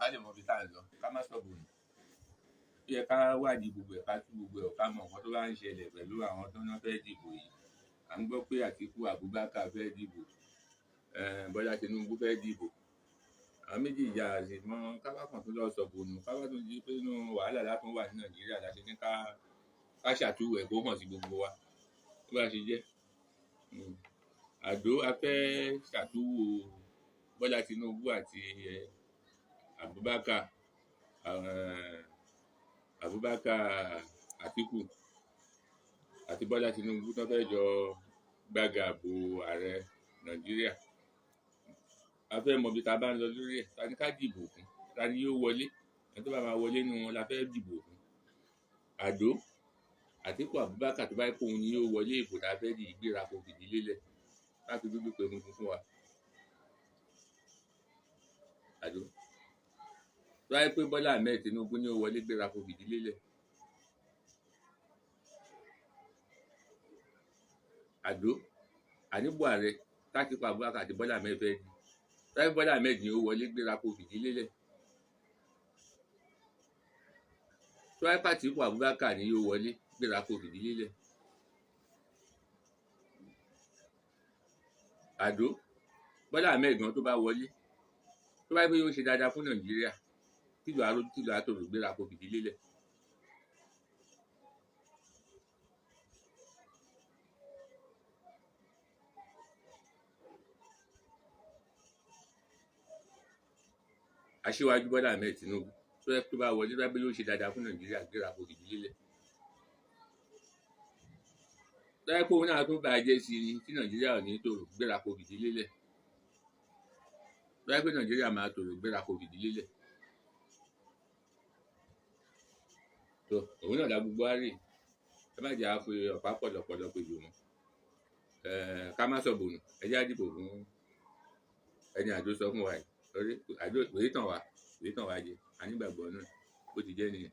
Ká lè mọ ibi tá à ń lọ, ká má sọ̀bù nù. Ó yẹ ká wádìí gbogbo ẹ̀, ká tú gbogbo ẹ̀, ká mọ nǹkan tó bá ń ṣẹlẹ̀ pẹ̀lú àwọn tó ń fẹ́ dìbò yìí. À ń gbọ́ pé Àtíkù Abubakar fẹ́ dìbò, Bọ́lá Tinubu fẹ́ dìbò. Àwọn méjèèjì àti mọ kábàkàn tó lọ sọ̀bù nù, kábà tó di pé inú wàhálà látún wà ní Nàìjíríà láti ní ká ká ṣàtúwò ẹ̀ kó hàn sí gbogbo wa bó bá ṣe jẹ́. Àdó a fẹ́ ṣàtúwò Bọ́lá Tinubu àti Abubakar Abubakar Àtíkù àti Bọ́lá Tinubu tó fẹ́ jọ gbága àbò ààrẹ Nàìjíríà. A fẹ́ mọ ibi tá a bá ń lọ lórí ẹ̀. Ta ni ká dìbò fún? Ta ni yóò wọlé? Ẹni tó bá máa wọlé nínú wọn la fẹ́ dìbò fún. Àdó, Àtíkù Abubakar, tó bá yẹ kó òun ni yóò wọlé ìbò tá a fẹ́ dì, ìgbéra kò fìdí lélẹ̀ láti dúdú pé funfun fún wa. Àdó, tó bá yẹ pé Bọ́lá Ahmed Tinubu ni ó wọlé, gbéra kò fìdí lélẹ̀. Àdó, àníbò ààrẹ tÁtíkù Abubakar àti Bọ́lá Ahmed fẹ́ dì, tó bá yẹ pé Bọ́lá Ahmed ni ó wọlé, gbéra kò fìdí lélẹ̀. Tó bá yẹ pé Àtíkù Abubakar ni yóò wọlé, gbéra kò fìdí lélẹ̀. Àdó, Bọ́lá Ahmed gan tó bá wọlé, tó bá yẹ pé yóò ṣe dáadáa fún Nàìjíríà, tìlú aró tìlú àtòrò, gbéra kò fìdí lélẹ̀. Aṣíwájú Bọ́lá Ahmed Tinubu, tó yẹ tó bá wọlé, tó bá yẹ pé yóò ṣe dáadáa fún Nàìjíríà, gbéra kò fìdí lélẹ̀. Tó yẹ pé òun náà tún bàjẹ́ sí i tí Nàìjíríà ò ní tòrò, gbéra kò fìdí lélẹ̀. Tó yẹ pé Nàìjíríà máa tòrò, gbéra kò fìdí lélẹ̀. Tó òun náà dá gbogbo á rè. Ẹ má jẹ́ àá fi ọ̀pá pọ̀lọpọ̀lọ pejò mọ́. Ká má sọ̀bù nù. Ẹ jẹ́ á dìbò fún ẹni àdó sọ fún wa yìí, torí àdó kò ní tàn wá, kò ní tàn wá jẹ. A nígbàgbọ́ náà bó ti jẹ́ nìyẹn.